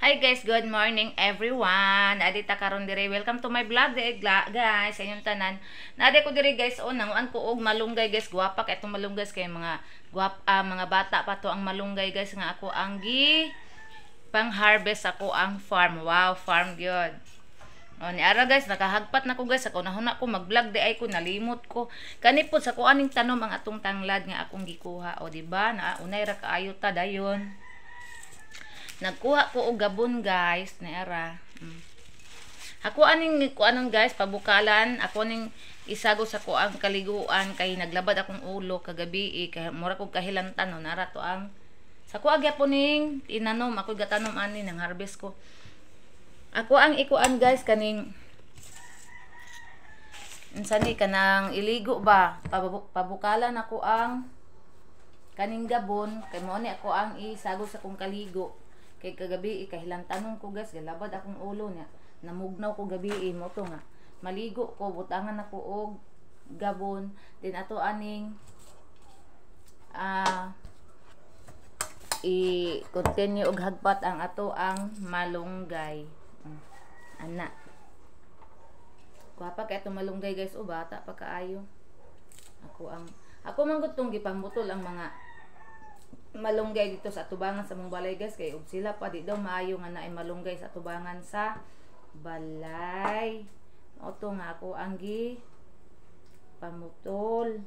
Hi guys, good morning everyone. Adita karon dire. Welcome to my vlog guys. Sa inyong tanan. Naade ko dire guys, oh, nanguan ko og malunggay guys. Gwapa kay itong malunggay kay mga guwap, mga bata pa to ang malunggay guys nga ako ang gi pang harvest ako ang farm. Wow, farm gyud. Oh, ni ara guys, nakahagpat na ko guys. Ako nahuna ko mag-vlog di ay ko nalimot ko. Kani pod sa kuaning tanom ang atong tanglad nga akong gikuha. O di ba? Na unay ra kaayo ta dayon. Nagkuha ko og gabon guys, ni ara. Ako aning kuanon guys, pabukalan, ako ning isago sa kuang kaliguan kay naglabad akong ulo kagabi kay mura kog kahilantan no nara to ang sa kuha gyapon ning tinanom, ako gatanom ani nang harvest ko. Ako ang ikuan guys kaning unsa ni kanang iligo ba, pabukalan ako ang kaning gabon kay mo ni ako ang isago sa kong kaligo. Kay kagabi kahilantanon ko guys, galabad akong ulo niya. Namugnaw ko gabi mo to nga. Maligo ko, butangan ako og gabon, din ato aning i-continue og hagpat ang ato ang malunggay. Ana. Kuha pa kay atong malunggay guys, o bata pa kaayo. Ako man gud tong gipamutol ang mga malunggay dito sa atubangan sa mong balay guys kay og sila pa di daw maayo nga naay malunggay sa atubangan sa balay. Oto nga ako ang gi pamutol.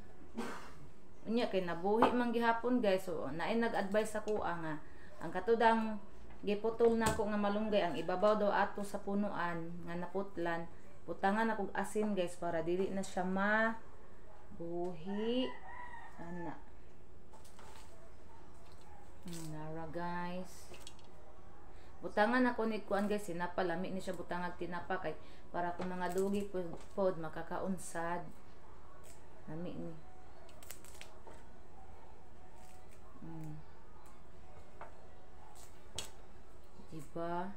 Unya kay nabuhi man gihapon guys, so naay nag-advise ako nga ang katudang giputol nako nga malunggay ang ibabaw daw ato sa punuan nga naputlan, butangan ako asin guys para dili na siya mabuhi. Ana. Nara guys. Butangan ako ni kuan guys, tinapa lami ni siya butangag tinapa kay para kung mga dugi pod makakaunsad. Lami ni. Diba?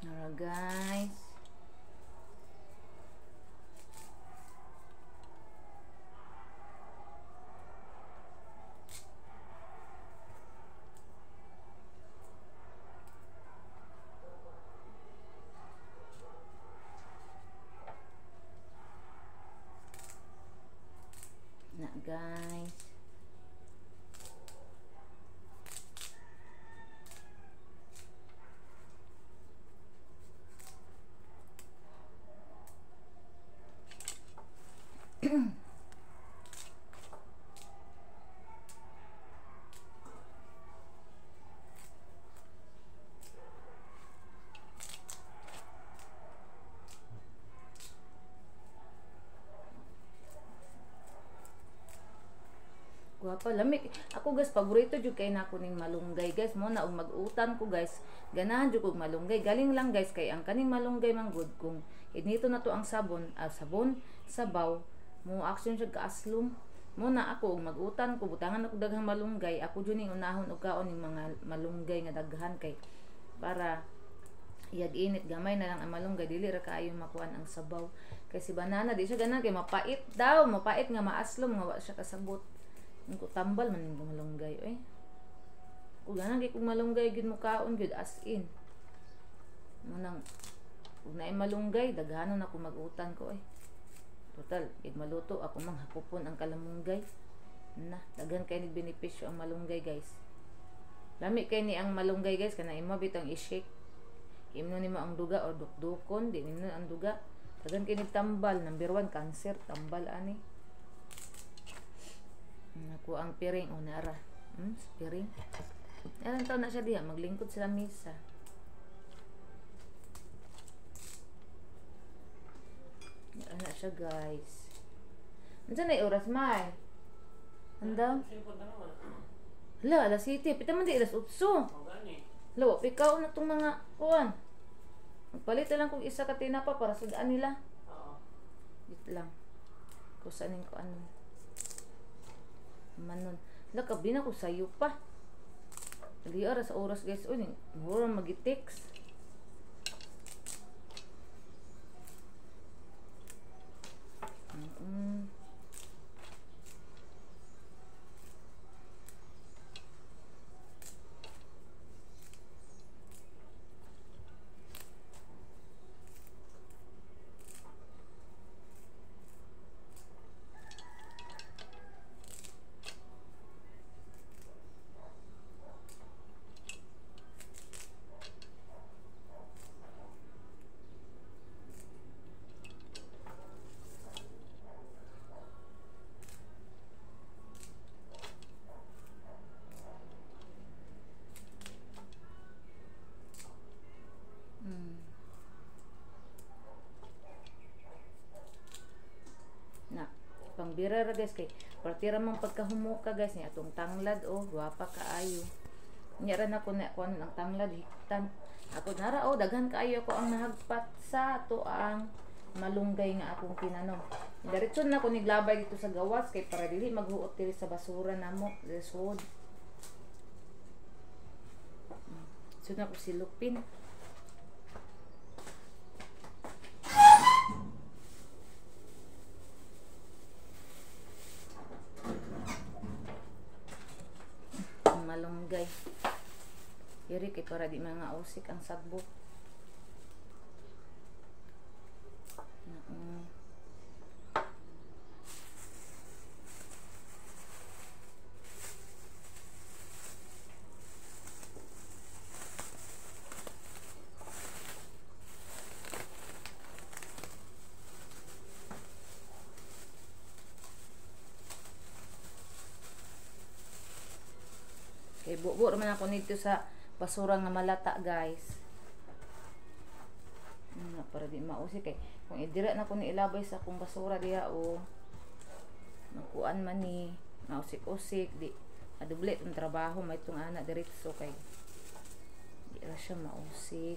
Nara guys. Guys. Guwapa, lami. Ako guys, paborito jud kay nako ning malunggay guys. Mo na og mag-utan ko guys. Ganahan jud kog malunggay. Galing lang guys kay ang kaning malunggay man gud kung inito na to ang sabon, sabaw, mo action siya kaaslom. Mo na ako og mag-utan ko, butangan ako daghang malunggay. Ako jud ning unahon og kaon ning mga malunggay nga daghan kay para iyag init gamay na lang ang malunggay, dili ra kaayo makuan ang sabaw. Kay si banana di siya ganahan kay mapait daw, mapait nga maaslom nga wa siya kasabot. Ko tambal man ning malunggay oy. Ko ganan kay kung malunggay gyud mo kaon gyud as in. Munang ug naay malunggay daghanon ako mag-utan ko oy. Total ig maluto ako mang hakupon ang kalamunggay. Na daghan kay ni benepisyo ang malunggay guys. Lami kay ni ang malunggay guys kana imo bitang i-shake. Imno nimo ang duga or dukdukon di nimo ang duga. Daghan kay ni tambal, number 1 cancer tambal ani. Naku ang piring o nara. Piring. Ayan taon na siya diha maglingkod sila misa. Ana siya guys. Unsa na oras may? Anda? Hala, alas 7. Pita man di alas 8. Hala, wa pikaw na tong mga kuan. Magpalit na lang kog isa ka tinapa para sudaan nila. Oo. Wait lang. Kusanin ko ano. Manon. Lakabi na ko sayo pa. Dali ara sa oras guys. Uy, mura magi-text. Ang bira ra guys kay partira man pagkahumuka guys ni atong tanglad oh, gwapa kaayo. Nya ra na ko na kuan ang tanglad hiktan. Ako nara oh, daghan kaayo ako ang nahagpat sa ato ang malunggay nga akong tinanom. Diretso na ko niglabay dito sa gawas kay para dili maghuot diri sa basura namo, lisod. So na ko silupin. Malunggay. Diri kay para di mga usik ang sagbot. Kay bubo raman ako nito sa basura nga malata guys. Para di mausi kay kung idira na ko ni ilabay sa akong basura diha o magkuan man ni mausik-usik di aduble itong trabaho may itong ana diretso kay di ra siya mausik.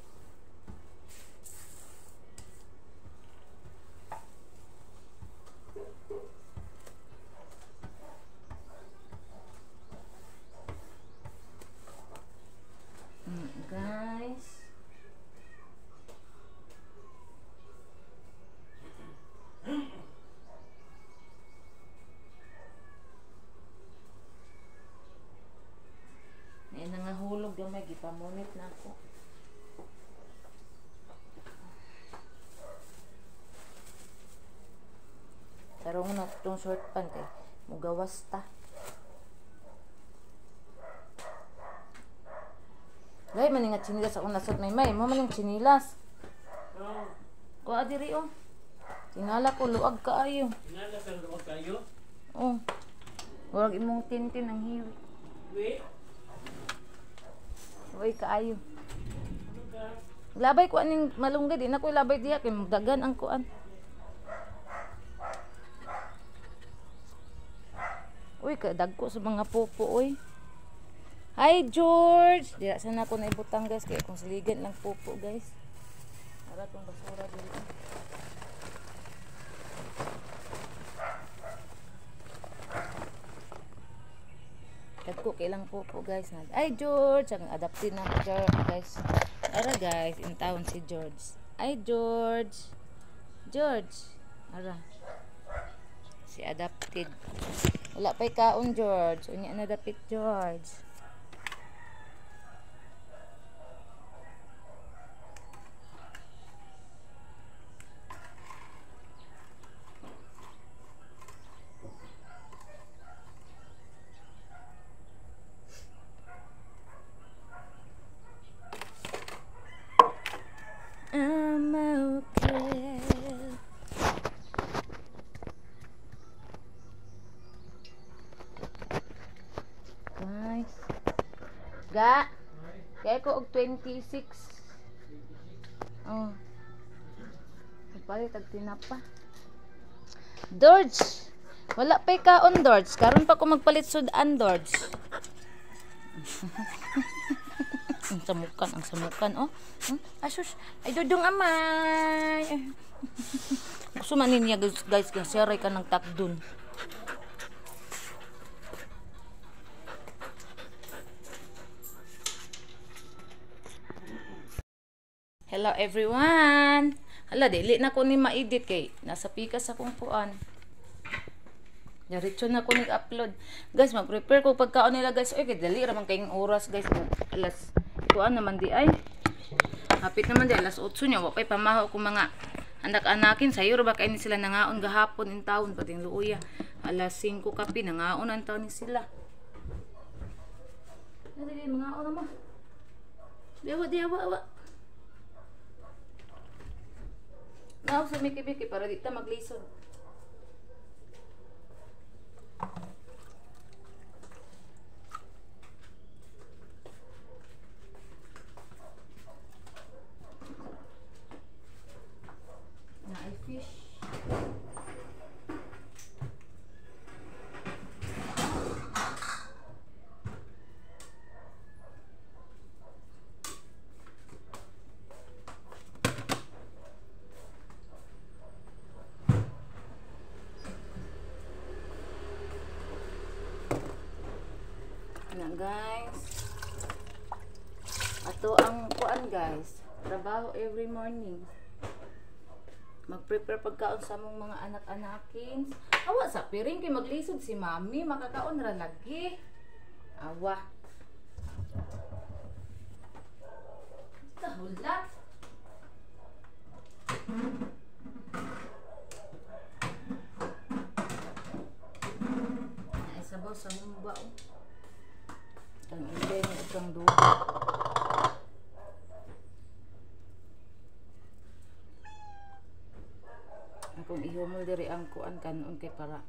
Guys, ay nangahulog gamay gipamunit na ako. Tarong na itong short pan kay mugawas ta. Lay man nga chinilas akong nasod may mo man yung chinilas. Oh. Kuha diri oh. Tingala ko luag kaayo. Tingala ka luag kaayo? Oh. Murag imong tintin ang hiwi. Wi. Uy kaayo. Labay ko aning malunggay di na ko labay diha kay dagan ang kuan. Uy kadagko sa mga popo oy. Hi George! Dira sana ako naibutang guys kay akong siligan lang popo guys. Ara tong basura diri. Dagko kay lang popo guys. Ay George, ang adapted na George guys. Ara guys, in town si George. Ay George. George. Ara. Si adapted. Wala pa'y kaon George. Unya na dapit George. I'm okay. Guys. Ga. Kaya ko og 26. Oh. Nagpalit og tinapa. Dorge. Wala pa'y kaon Dorge. Karon pa ko magpalit sudan Dorge. Ang samukan oh. Asus, ay dudong amay. Gusto man niya guys, kung seray ka ng takdun. Hello everyone. Hala, dili na ko ni ma-edit kay nasa pikas akong kuan. Diretso na ko ni-upload. Guys, mag-prepare ko pagkaon nila guys. Oy, kay dali ra man kayong oras guys. Alas kuan naman di ay. Hapit naman di alas 8 nya, wa pay pamaho ko mga anak-anakin. Sayo ra ba kay ni sila nangaon gahapon in taon pating luoya. Alas 5 kapi nangaon ang taon ni sila. Dali mangaon na mo. Diwa diwa wa. Nao sa miki-miki para di ta maglisod. Naay fish. Guys. Ato ang kuan guys. Trabaho every morning. Mag-prepare pagkaon sa among mga anak-anakins. Awa sa piring kay maglisod si mami, makakaon ra lagi. Awa. Kahulat. Ay sabaw sa humba oh. Ang inday ni itong dugo. Akong ihumol diri ang kuan kanon kay para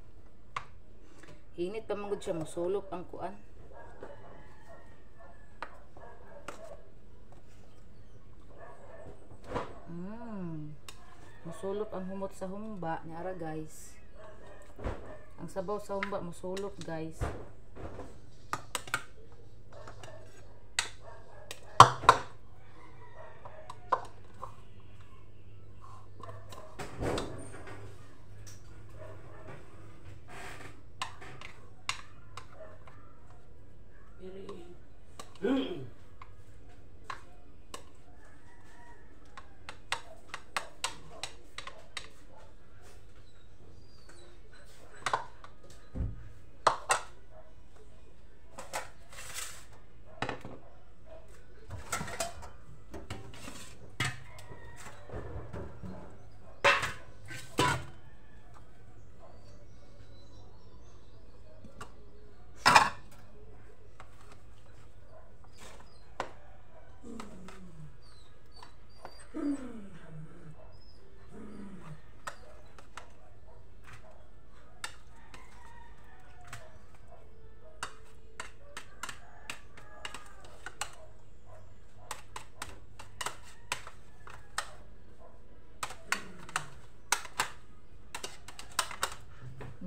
hinit pa man gud siya mosulop ang kuan. Mosulop ang humot sa humba niara guys. Ang sabaw sa humba mosulop guys.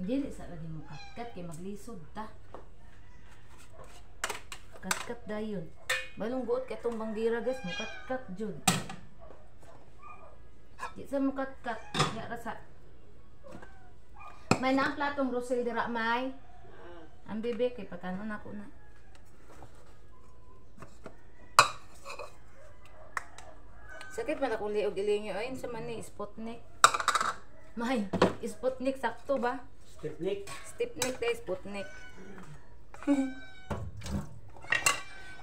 Dili sa lagi mo katkat kay maglisod ta. Katkat dayon. Balong buot kay tong banggira guys, mo katkat jud. Di sa mo katkat, ya ra sa. May na ang platong Rosel dira may. Ang bebe kay pagkanon ako na. Sakit man akong liog ilinyo ayon sa man ni Sputnik. May Sputnik sakto ba? Sputnik. Sputnik dai Sputnik.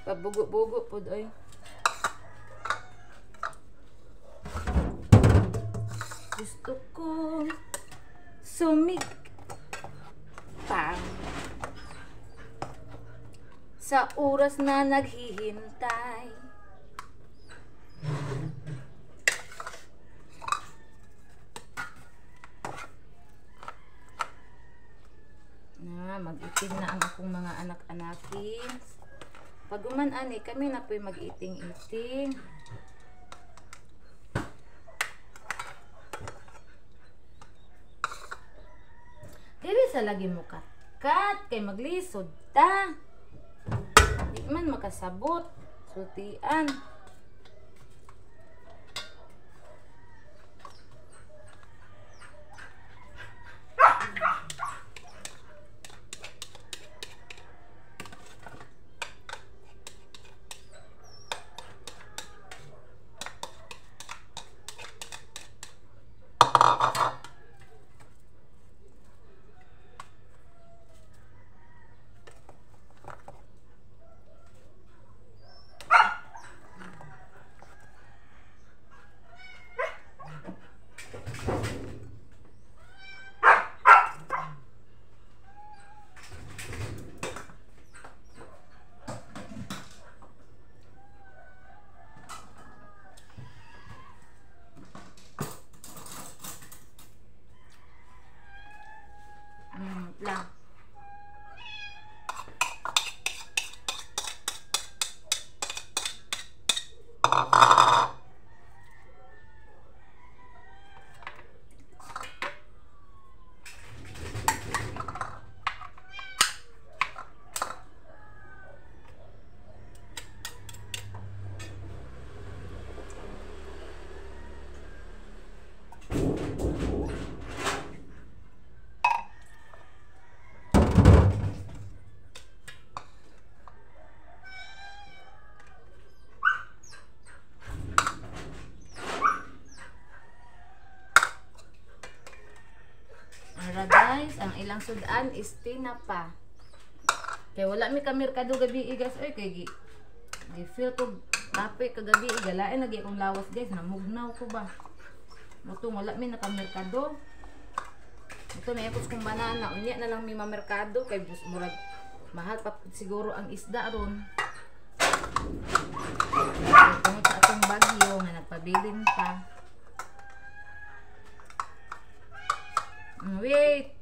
Pabugo-bugo pod oy. Gusto ko sumigpang sa oras na naghihintay. Na, mag-iting na ang akong mga anak-anakin. Pag uman-ani, kami na po'y mag-iting-iting. Dili sa lagi mo kat-kat, kay maglisod ta. Di man makasabot, sultian. Ang ilang sudan is tinapa. Kay wala mi kamerkado gabi guys. Oy kay gi feel ko kape kagabi galain lagi akong lawas guys, namugnaw ko ba. Mutong wala mi nakamerkado. Ito may akos kong banana, unya na lang mi mamerkado kay murag mahal pa siguro ang isda ron. Tungod sa atong bagyo nga nagpabilin pa. Wait.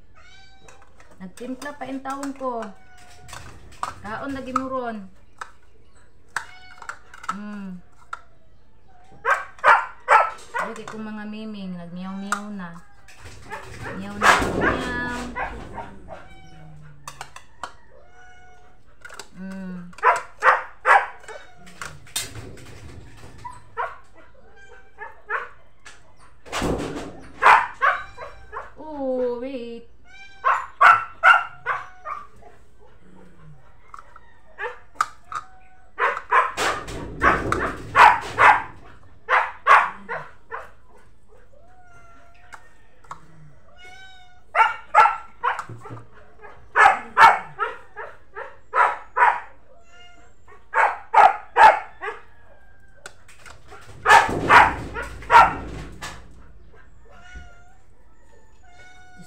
Nagtimpla pa in taon ko. Kaon lagi mo ron. Ay, kay kong mga miming nagmiyaw-miyaw na. Miyaw na, miyaw. Oh, wait.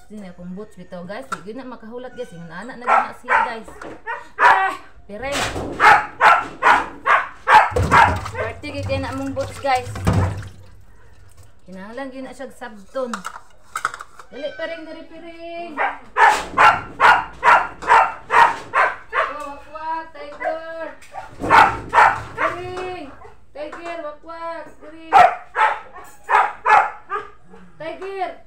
Din akong boots bitaw guys, di gyud na makahulat guys, ingon ana na gyud na siya guys. Ah, pere. Party kay na among boots guys. Kinahanglan gyud na siya sabton. Dali pereng diri pereng. Oh, wakwak tiger. Piring. Tiger wakwak diri. Tiger.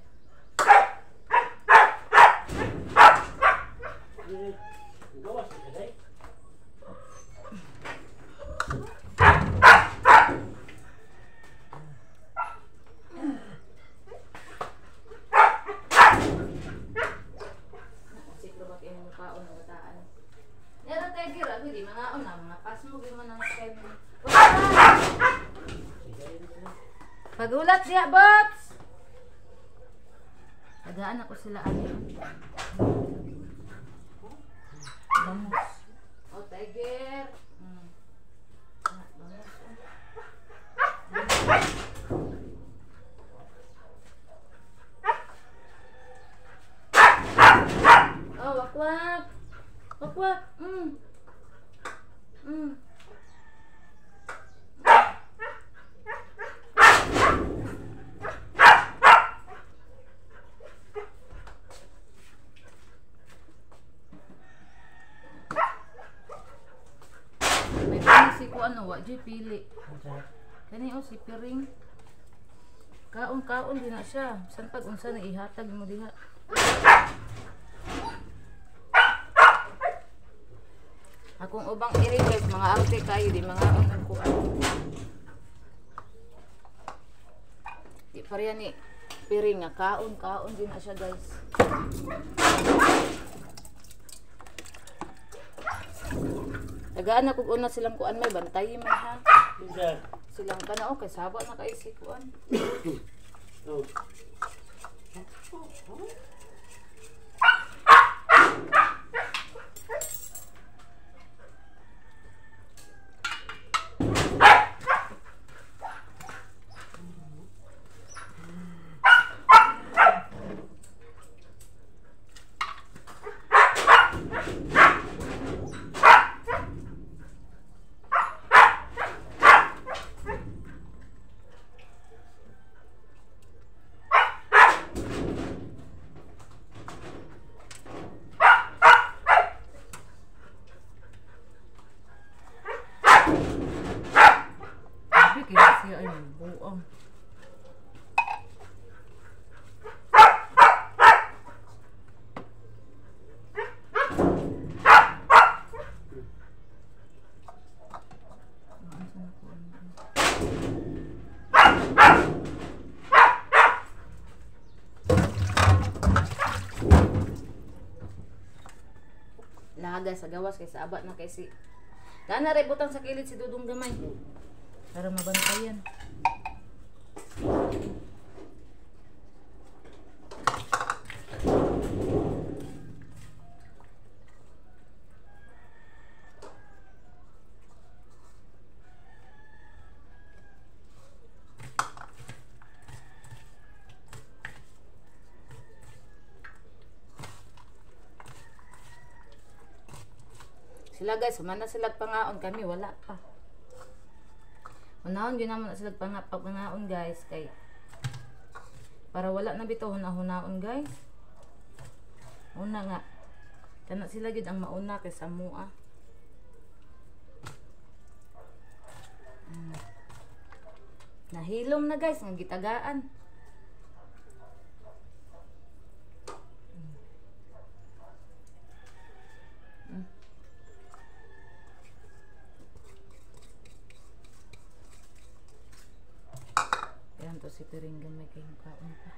Pagulat diya, bots! Tagaan ako sila, ano. Bangus. Oh, tiger. Bangus. Oh, wakwak. Wakwak. Ano, wa jud pili. Kani oh si Piring. Kaon-kaon din na siya. San pag unsa na ihatag mo diha. Akong ubang iri guys, mga arte kayo di mga unang kuan. Di pareha ni Piring nga kaon-kaon din na siya guys. Tagaan ako una silang kuan may bantay man ha. Silang kana okay saba na kay si kuan. Oh. Siya ay buong. Laga sa gawas kay sa aba na kay si Dana ray butang sa kilid si Dudong gamay. Para mabantayan. Sila guys, humana sila pangaon, kami wala pa. Unahon gyud namo na sila pangaon guys kay para wala na bitaw hunahon guys. Una nga kana sila gyud ang mauna kay sa mua. Nahilom na guys nga gitagaan. Ayan to si Piringgan may kayong kaon pa.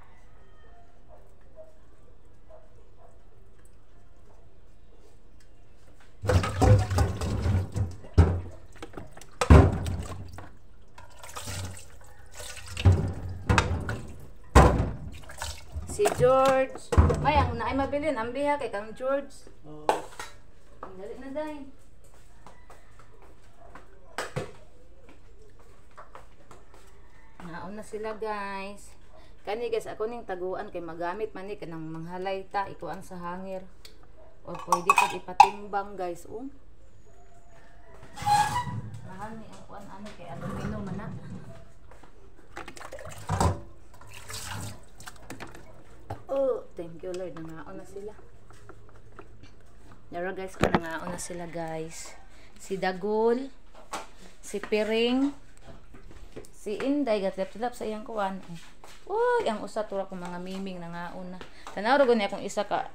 Si George. May ang naay mabilin ang biha kay kang George. Oh. Ang dali na day. Naon na sila guys. Kani guys, ako ning taguan kay magamit man ni kanang manghalay ta ikuan sa hanger. Or pwede pud ipatimbang guys, oh. Mahal ni ang kuan ani kay aluminum man na. Oh, thank you Lord, nangaon na sila. Nara guys, nangaon na sila guys. Si Dagol, si Piring, si Inday gatlap-tlap sa iyang kuan. Uy, ang usa tura kong mga miming nangaon na. Tanaw ra gani akong isa ka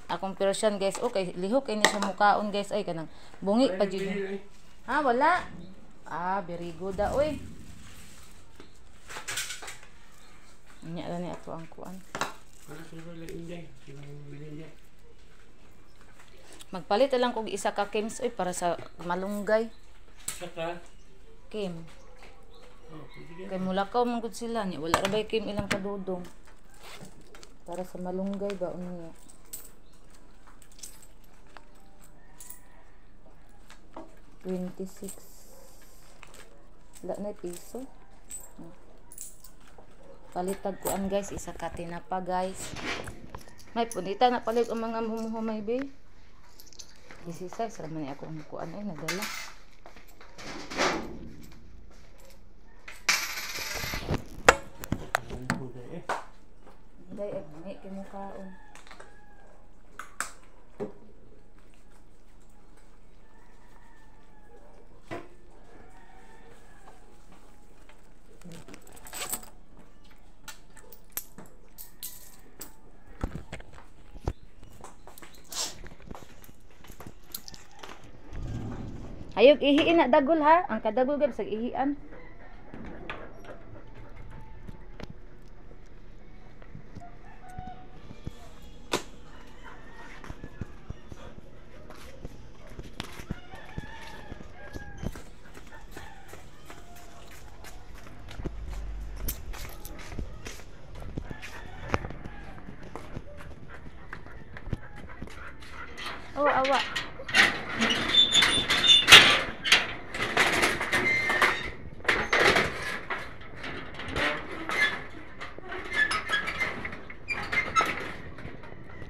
akong Persian guys. Okay, lihok kay ni siya mukaon guys ay kanang bungi pa jud. Ha, wala. Ah, very good ah, oy. Nya ra ni ato ang kuan. Magpalit lang kog isa ka Kims oy para sa malunggay. Isa ka? Kim. Oh, sige. Kay mulakaw man gud sila ni wala ra bay Kim ilang kadudong. Para sa malunggay ba unya. 26. Wala na piso. Palitag kuan guys, isa ka tinapa guys. May punita na palit ang mga humuhumay be. 16 ra man ni akong kuan ay nadala. Day ay bungi kay mukaon. Ayog ihiin na dagol ha. Ang kadagol gab sa ihian. Oh, awa.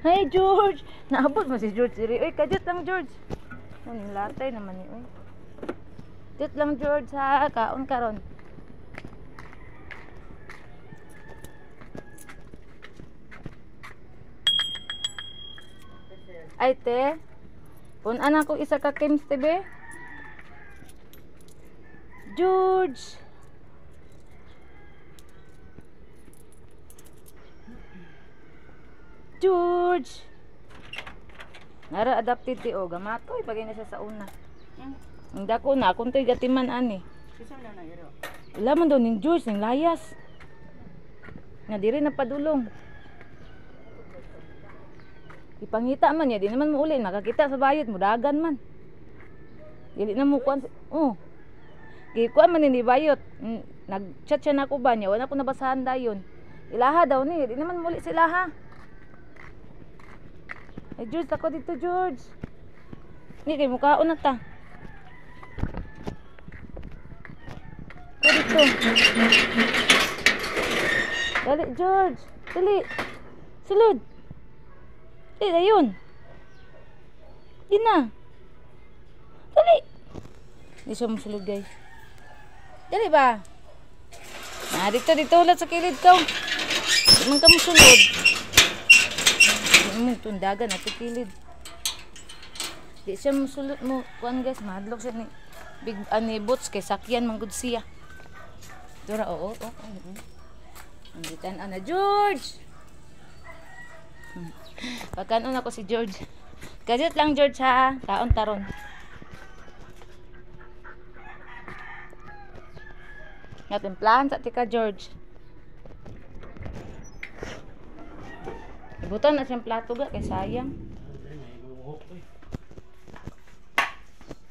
Hey George, naabot mo si George diri. Oy, kadiyot lang George. Ang latay naman ni oy. Diyot lang George ha, kaon karon. Ay te, pun-an ako isa ka Kims te be. George. George. Nara adapted ti o gamatoy pagay na siya sa una. Ang dako na akong toy gatiman ani. Wala man daw ning George ning layas. Nga diri na padulong. Ipangita man niya, di naman mo uli makakita sa bayot mudagan man. Dili na mo kuan. Oh. Gikuan man ni bayot. Nag-chat siya nako ba niya, wala ko nabasahan dayon. Ilaha daw ni, di naman muli sila ha. Ay George, ako dito George. Ni kay mukaon na ta. Ako dito. Dali George, dali. Sulod. Dali dayon. Di na. Di siya musulod guys. Dali ba? Ah, dito dito ulat sa kilid ka. Di man ka musulod. Di mo tundagan ato kilid. Di siya musulod mo kuan guys, mahadlok siya ni big ani boots kay sakyan man gud siya. Dora oo oo. Oo. Ang gitan-an na George. Pagkanon ako si George. Gadget lang George ha. Kaon taron. Natimplahan sa tika George. Ibutan na siyang plato ga kay sayang.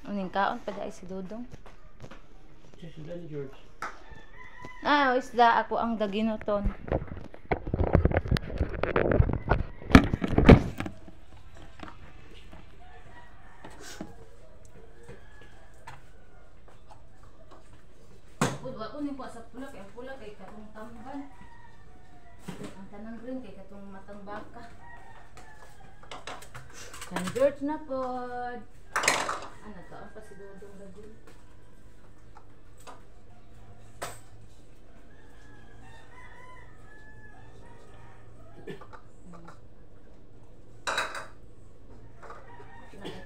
Uning kaon pa dai si Dodong. Sila ni George. Ah, isda ako ang daginoton. Pud wa ko ning kuha sa pula kay ang pula kay katong tamban. Ang tanang green kay katong matang baka. Kan George na pod. Ah, nagkaon pa si Dodong gagul.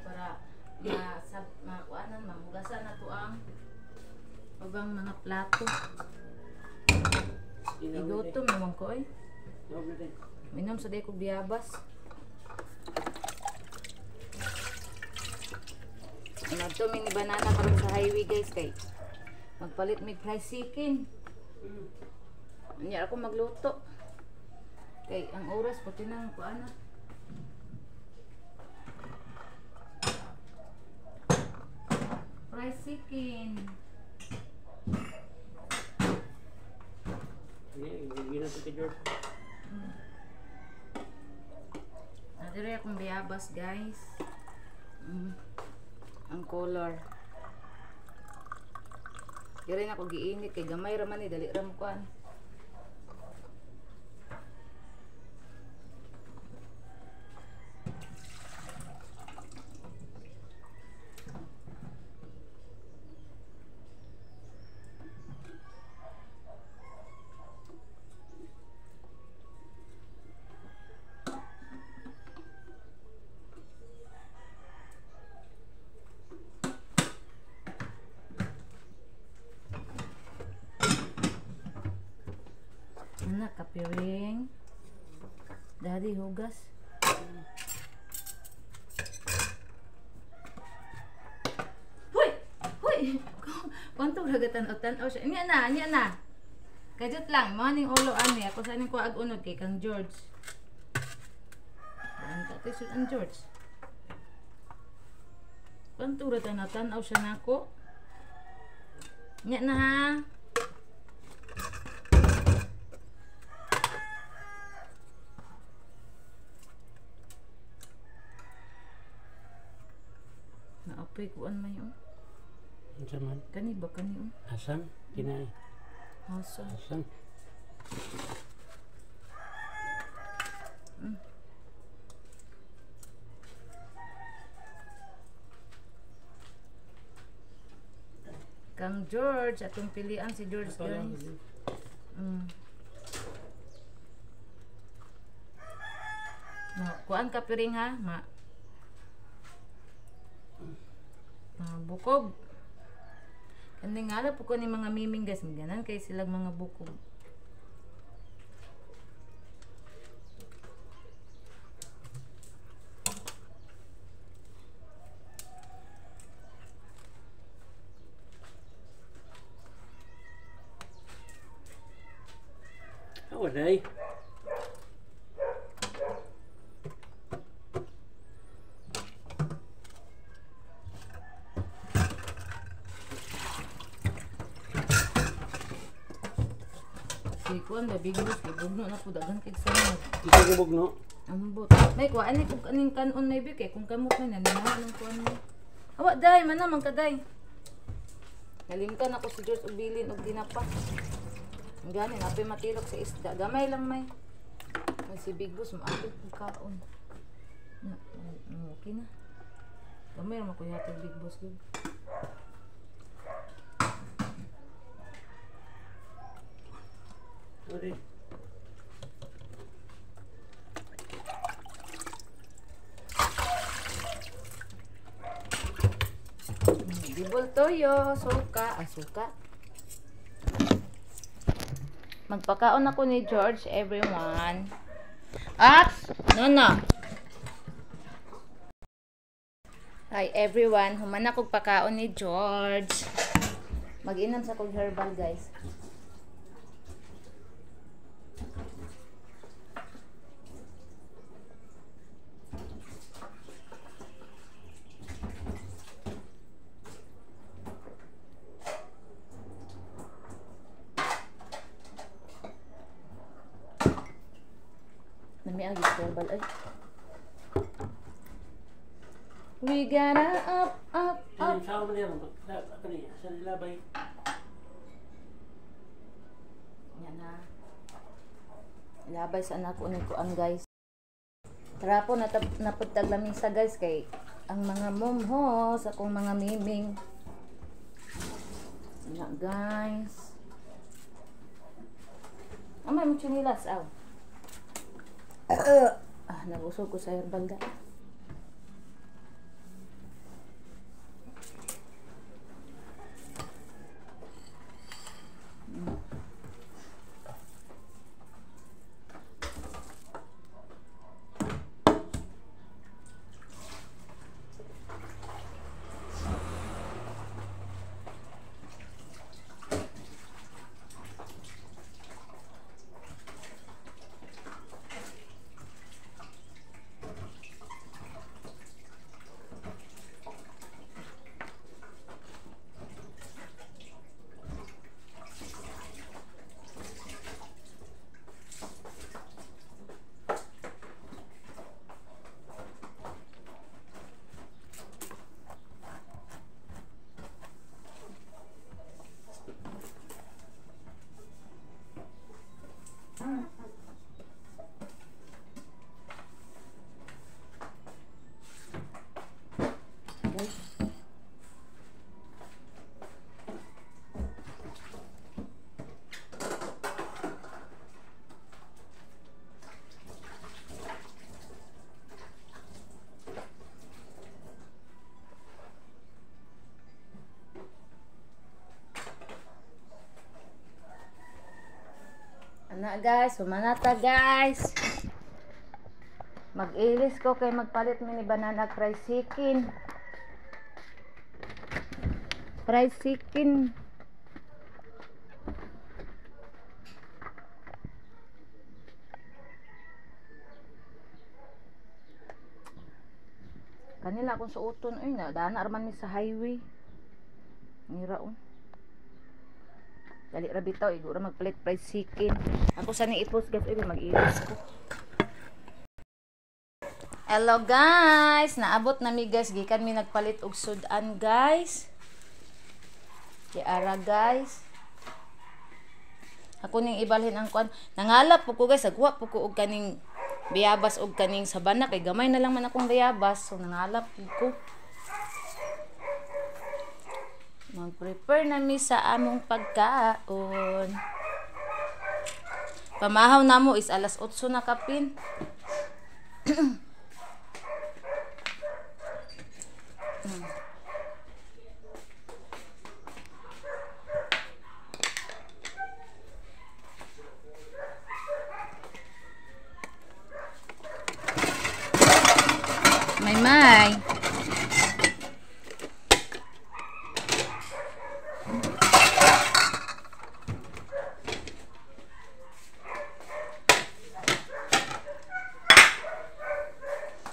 Para makuanan, mahugasan na to ang ubang mga plato. Igutom naman ko eh. Minom sa day ko biyabas. Nagto mi ni banana karon sa highway guys kay magpalit mig fried chicken. Unya ako magluto. Kay ang oras puti nang kuana. Fried chicken. Nadiri akong biyabas guys. Ang color. Diri na ako giinit kay gamay ra man ni dali ra mo kuan. Anak, kapiring. Daddy, hugas. Huy! Huy! Kwanto ragatan o tan-aw siya. Niya na, niya na. Kajut lang, mga ning ulo ani. Ako sa ning kuag unod kay kang George. Ang tatay sud ang George. Kwanto ragatan tan-aw siya nako. Niya na ha. Naapoy kuan may oh. Unsa man? Kani ba kani oh? Asam kinai. Asam. Asam. Kang George, atong pilian si George guys. Ma, kuan ka piring ha, ma. Bukog. Kani nga po ko ni mga miming guys, ganan kay silang mga bukog. Oh, day. Si kuan ba big boss kay bugno na po daghan kay sanad. Dito ko bugno. Ambot. May kuan ni kung kaning kanon may bi kay kung kamot may naninaw ng kuan mo. Awa day man man kaday. Nalimtan ako si George og bilin og tinapa. Ang gani napay matilok sa isda. Gamay lang may. May si Big Boss maapit og kaon. Na, okay na. Gamay ra makuya Big Boss gyud. Okay. Bibol toyo, suka, suka. Magpakaon ako ni George, everyone. Aps! No, no. Hi everyone, human akong pakaon ni George. Mag-inom sa kong herbal, guys. Nami ang herbal ay. We gonna up, up, up. Yan na. Labay sa anak ko ni kuan, guys. Tara po napudtag lamisa, guys, kay ang mga momhos, akong mga miming. Yan guys. Amay mo chinilas aw. Nabusog ko sa herbal da. Ana guys, humanata guys. Mag-ilis ko kay magpalit mi ni banana fried chicken. Fried chicken. Kanila akong suoton oy na dana raman mi sa highway. Ngiraon. Dali ra bitaw igo ra magpalit fried chicken. Ako sa ni i-post guys, oy mag-ilis ko. Hello guys, naabot na mi guys, gikan mi nagpalit og sudan guys. Kiara guys. Ako ning ibalhin ang kuan. Nangalap po ko guys, agwa po ko og kaning bayabas og kaning sabana kay gamay na lang man akong bayabas, so nangalap po ko. Mag-prepare na mi sa among pagkaon. Pamahaw namo is alas 8 na kapin. May.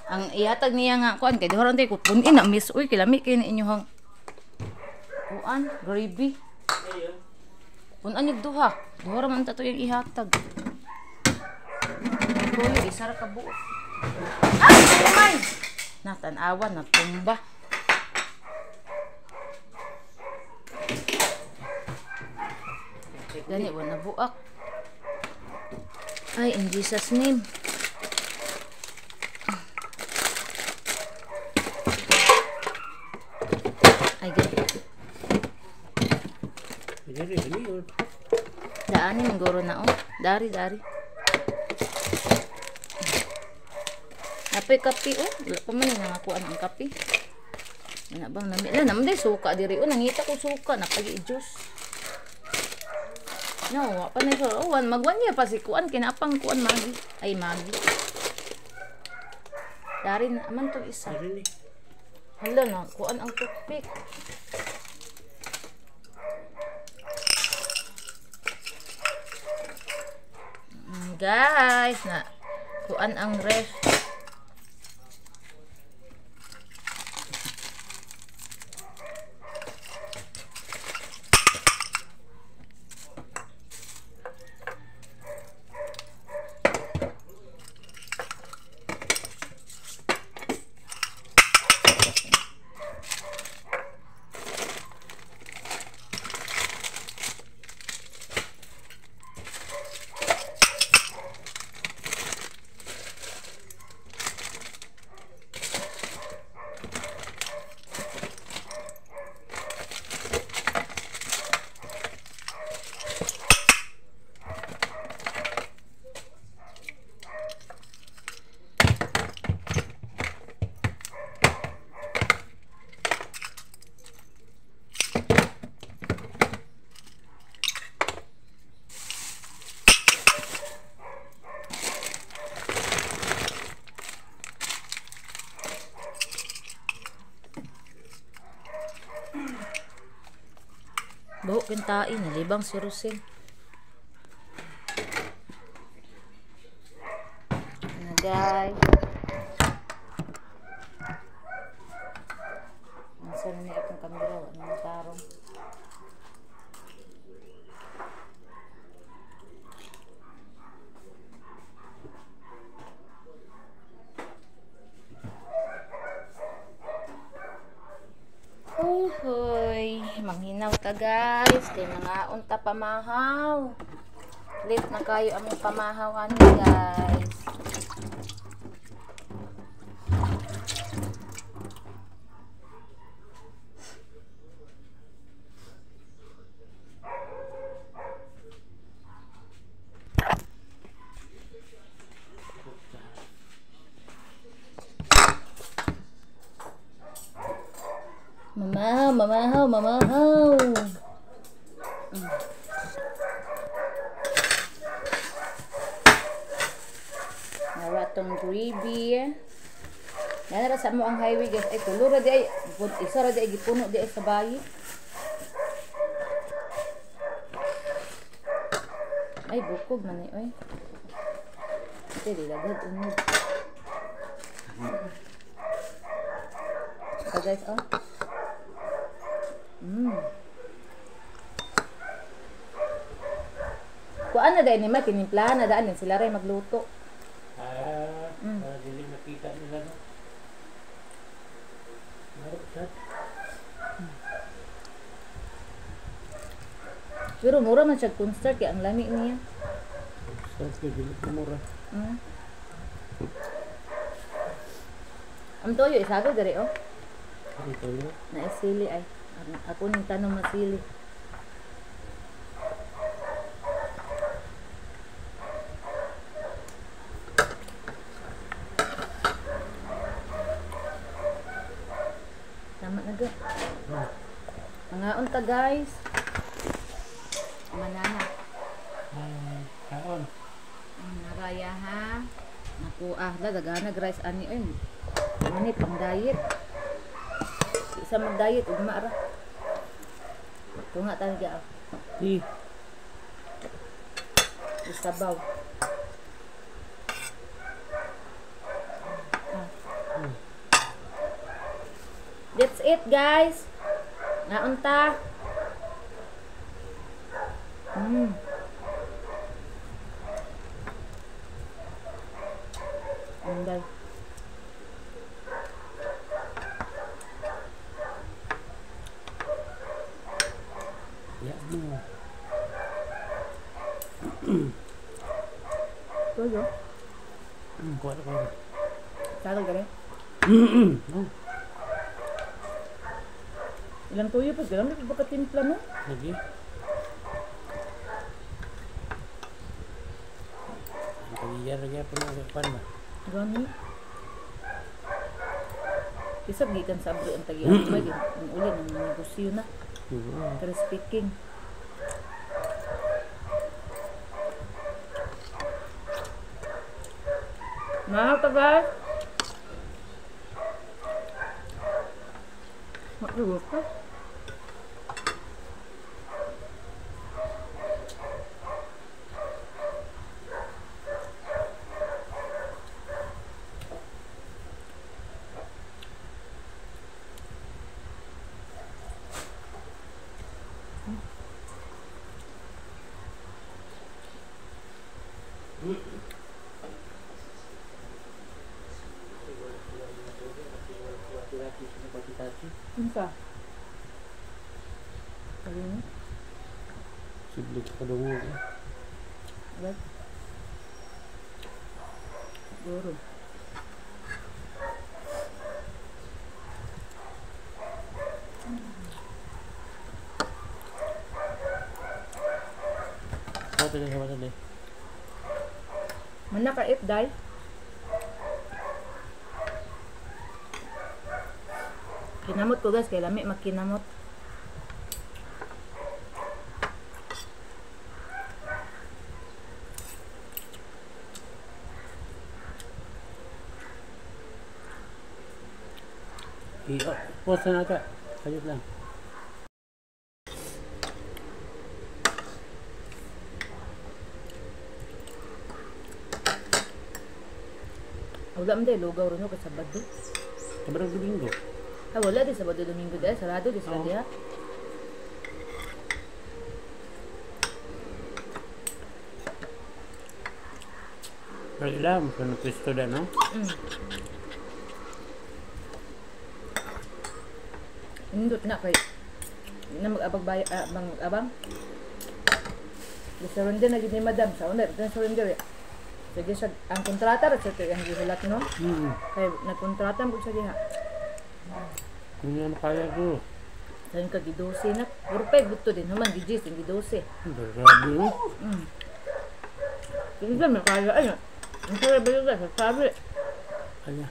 Ang ihatag niya nga kuan kay duharon tay ko punin na miss uy kilami kay ni inyohang kuan gravy. Punan yung duha. Duha ra man ta to yung ihatag. Tuyo isa ra ka buot. Ay, may. Natanawa na tumba. Gani wa nabuak. Ay, in Jesus name. Ay, gani. Daanin guro na oh. Dari, dari. Napay kape oh. Wala pa man nangakuan ang kape. Ana bang nami na naman day suka diri oh, nangita ko suka napagi juice. No, wa pa na so. Oh, magwan niya pa si kuan kinapang kuan magi. Ay magi. Dari na man to isa. Hala na kuan ang toothpick. Guys, na kuan ang ref. Buhok kintain, nalibang si Rosel. Ano guys? Nasa na niya akong kamera, wala na tarong. Uhoy, manghinaw ta guys, kay nangaon ta pamahaw. Late na kayo aming pamahaw ani guys. Mamahaw, mamahaw, mamahaw. Naratong gravy. Nanara sa mo ang highway guys. Ay tulo ra di ay isa ra di ay gipuno di ay sa bayi. Ay bukog man ni oy. Dili lagad unod. So guys oh. Kuan na dahil ni ma, tinimplahan na daan sila rin magluto. Para dili makita nila no. Pero mura man siya concert kay ang lami niya. Concert dili mura. Ang toyo isago diri oh. Ang toyo. Naisili ay. Ako ning tanong masili. Tama na ga. Mangaon ta guys. Manana. Kaon. Naraya ha. Naku ah, dagana rice ani oy. Mani pang diet. Isa mag-diet ugma ra. Tunga talaga. Di. Isabaw. That's it guys. Naunta. Anday. Ya mo. Tuyo. Kuha na kuha. Tagal ka rin? No. Ilang tuyo pa? Galang na baka timpla no? Lagi. Tagiyar gyapon ang kuan ba. Gani. Isab gikan sa abroad ang tagian ba ang uli ng negosyo na. Pero speaking. Mahal ka ba? Matulog ka? Unsa? Ayun. Siblik ka dungo. What? Siguro. Sa Manakait day. Kinamot ko guys, kay lami magkinamot. I-post na ka. Sayot lang. Wala man day lugaw ron kay Sabado. Sabado Domingo. Ah, wala di Sabado Domingo dahil sarado di sila diha. Pero ilam kung pwesto da no? Indot na kay na mag-abag bay mag-abang. Di surrender na gid ni madam sa una, di surrender. Sige siya ang kontrata ra sa ang gihulat no. Kay nagkontrata mo siya diha. Hindi na kaya ko. Sayon ka gidose na. Purpay gusto din human gijis din gidose. Grabe no. Hindi na kaya ano. Ang sabi ba sa sabi? Kaya.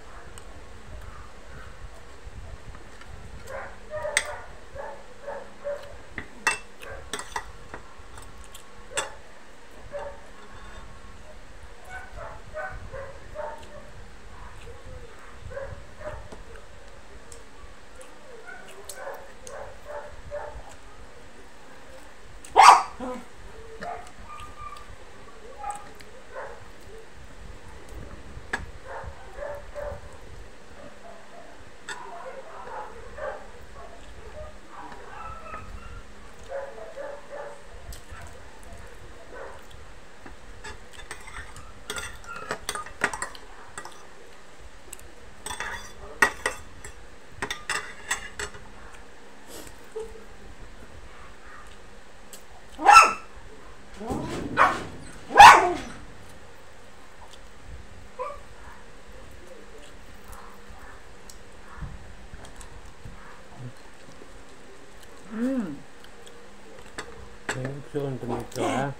Tomato, ha?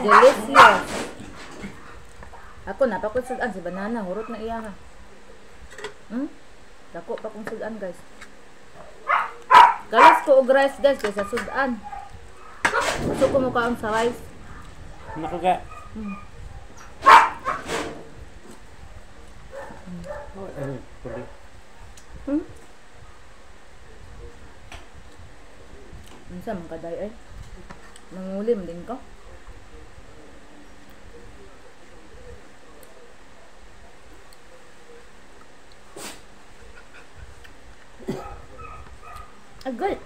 Delicious. Ako napakot sudan si banana, hurot na iya ha. Dako pa kong sudan guys. Galas ko og rice guys kaysa sudan. Gusto ko mukaon sa rice. Nakaga. Unsa man kaday ay? Mangulim din ko. Agad.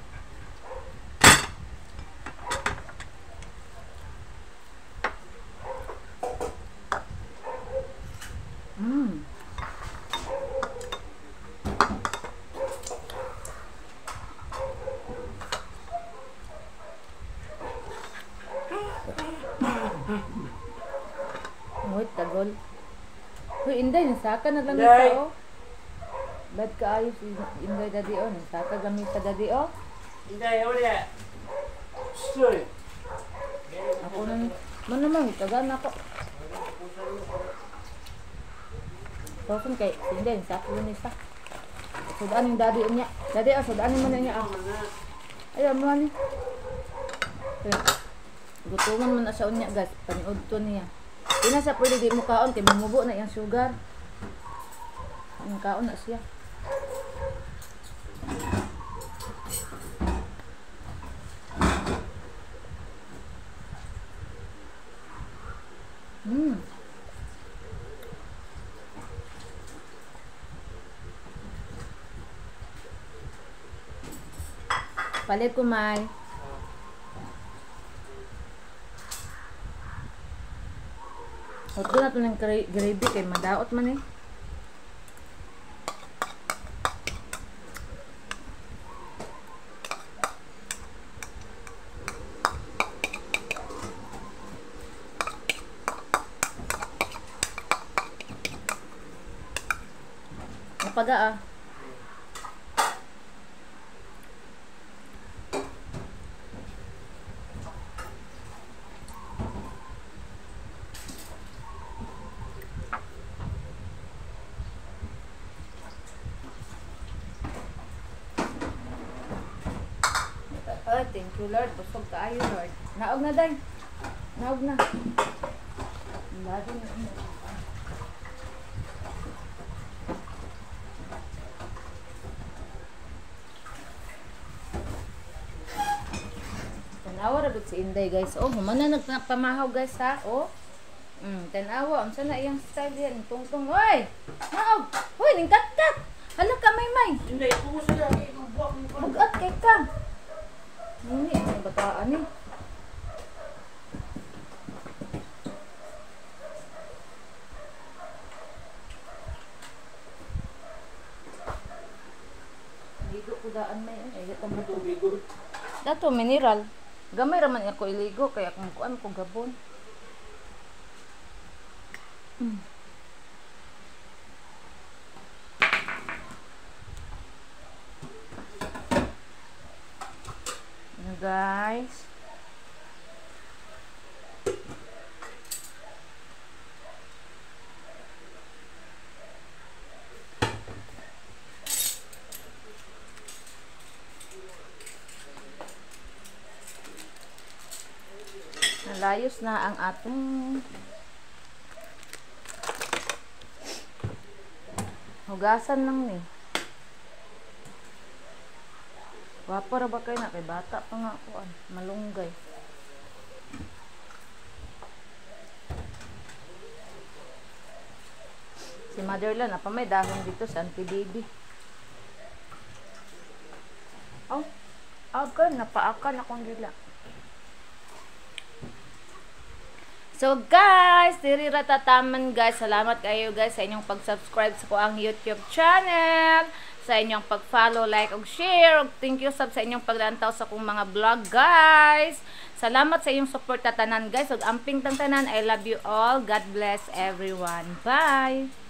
Hoy, tagol. Hoy, Inday, nasaka na lang sa oh. Bad ka ayos, Inday dadi oh. Nasaka gamit sa dadi oh. Inday, wala. Sorry. Ako na, man naman, tagaan ako. Sauson kay hindi sa ni sa. Sudaan yung daddy niya. Daddy, ah, sudaan mo na niya. Ah. Ayaw mo ni. Gutuman man na siya unya guys. Paniud to niya. Di na siya pwede di mo kaon kay mumubo na iyang sugar. Ang kaon na siya. Palit ko, May. Huwag na ito ng gravy kay madaot man eh. Napaga ah. Oh, thank you Lord. Busog kaayo Lord. Naog na day. Naog na. Lagi na. Tanawa ra gud si Inday guys. Oh, humana nagpamahaw guys ha. Oh. Tanawa unsa na iyang style yan? Tungtong oy. Naog. Hoy, ning katkat. Hala ka may. Inday, kumusta na buwak mo. Bugat kay ka. Nini, ang bataan eh. Ligo ko daan may. Ay, tubig. Dato, mineral. Gamay raman ako iligo, kaya kung kuan ko gabon. Ano guys? Nalayos na ang atong hugasan lang ni. Wapo ra ba kayo na? Kay bata pa nga ako. Malunggay. Si Motherland, apa may dahon dito sa auntie baby. Oh, agad, napaakan akong dila. So guys, diri ra tataman guys. Salamat kayo guys sa inyong pag-subscribe sa kuang YouTube channel, sa inyong pag-follow, like ug share. Thank you sab sa inyong paglantaw sa akong mga vlog guys. Salamat sa inyong support tanan guys. Ug amping tang tanan. I love you all. God bless everyone. Bye.